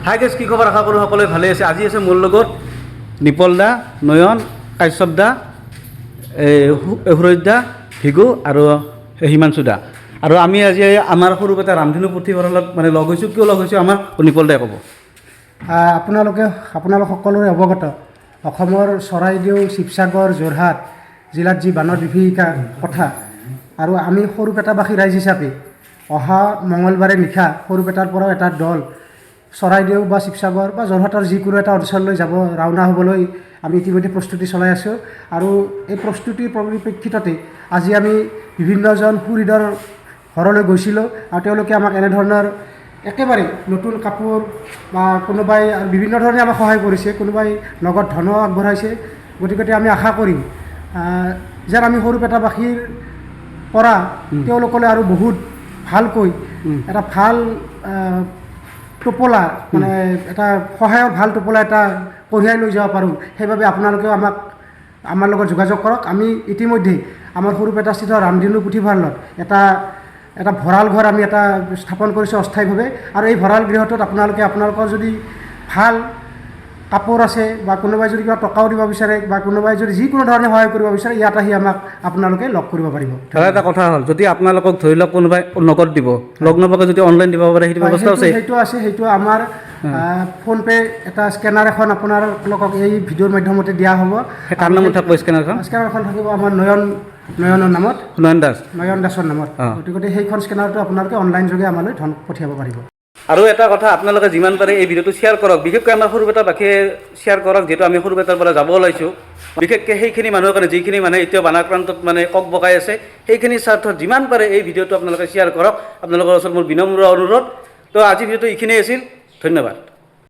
Hi guys, কি খবৰ? আশা কৰোঁ সকলোৱে ভালে আছে। আজি আছে মোৰ লগত নিপল দা, নয়ন, কাশ্যপ দা, এই সুৰজ দা, ভিগু আৰু হিমাংশু দা। আৰু আমি আজি আমাৰ সৰুপেটা ৰামধেনু পুথিভঁৰালত মানে লগ হৈছোঁ। কিয় লগ হৈছোঁ, আমাৰ নিপল দাই ক'ব। আপোনালোক সকলোৰে অৱগত, অসমৰ চৰাইদেউ, শিৱসাগৰ, যোৰহাট জিলাত যি বানৰ বিভীষিকা কথা। আৰু আমি সৰুপেটাবাসী ৰাইজ হিচাপে অহা মঙলবাৰে নিশা সৰুপেটাৰ পৰাও এটা দল চৰাইদেউ বা শিৱসাগৰ বা যোৰহাটৰ যিকোনো এটা অঞ্চললৈ যাব, ৰাওনা হ'বলৈ আমি ইতিমধ্যে প্ৰস্তুতি চলাই আছোঁ। আৰু এই প্ৰস্তুতিৰ পৰিপ্ৰেক্ষিততে আজি আমি বিভিন্নজন সুহৃদৰ ঘৰলৈ গৈছিলোঁ আৰু তেওঁলোকে আমাক এনেধৰণৰ একেবাৰে নতুন কাপোৰ বা কোনোবাই আৰু বিভিন্ন ধৰণে আমাক সহায় কৰিছে, কোনোবাই নগদ ধনো আগবঢ়াইছে। গতিকে আমি আশা কৰিম যেন আমি সৰুপেটাবাসীৰ পৰা তেওঁলোকলৈ আৰু বহুত ভালকৈ এটা ভাল টোপোলা, মানে এটা সহায়ৰ ভাল টোপোলা এটা কঢ়িয়াই লৈ যাব পাৰোঁ। সেইবাবে আপোনালোকেও আমাৰ লগত যোগাযোগ কৰক। আমি ইতিমধ্যেই আমাৰ সৰুপেটাস্থিত ৰামধেনু পুথিভঁৰালত এটা এটা ভঁৰাল ঘৰ আমি এটা স্থাপন কৰিছোঁ অস্থায়ীভাৱে। আৰু এই ভঁৰাল গৃহটোত আপোনালোকে আপোনালোকৰ যদি ভাল কাপোৰ আছে বা কোনোবাই যদি কিবা টকাও দিব বিচাৰে বা কোনোবাই যদি যিকোনো ধৰণে সহায় কৰিব বিচাৰে, ইয়াত আহি আমাক আপোনালোকে লগ কৰিব পাৰিব। ধৰা এটা কথা হ'ল, যদি আপোনালোকক ধৰি লওক কোনোবাই নগদ দিব, লগ নোপোৱাকৈ যদি অনলাইন দিব পাৰে, সেইটো ব্যৱস্থা আছে? সেইটো আছে। সেইটো আমাৰ ফোনপে' এটা স্কেনাৰ এখন আপোনালোকক এই ভিডিঅ'ৰ মাধ্যমতে দিয়া হ'ব। সেই কাৰ নামত থাকিব স্কেনাৰখন? স্কেনাৰখন থাকিব আমাৰ নয়নৰ নামত। নয়ন দাস। নয়ন দাসৰ নামত। গতিকে সেইখন স্কেনাৰটো আপোনালোকে অনলাইন যোগে আমালৈ ধন পঠিয়াব পাৰিব। আৰু এটা কথা, আপোনালোকে যিমান পাৰে এই ভিডিঅ'টো শ্বেয়াৰ কৰক। বিশেষকৈ আমাৰ সৰুপেটাবাসীয়ে শ্বেয়াৰ কৰক, যিহেতু আমি সৰুপেটাৰ পৰা যাব ওলাইছোঁ। বিশেষকৈ সেইখিনি মানুহৰ কাৰণে, যিখিনি মানুহে এতিয়াও বানাক্ৰান্তত মানে কক বকাই আছে, সেইখিনি স্বাৰ্থত যিমান পাৰে এই ভিডিঅ'টো আপোনালোকে শ্বেয়াৰ কৰক। আপোনালোকৰ ওচৰত মোৰ বিনম্ৰ অনুৰোধ। তো আজি ভিডিঅ'টো এইখিনিয়ে আছিল। ধন্যবাদ।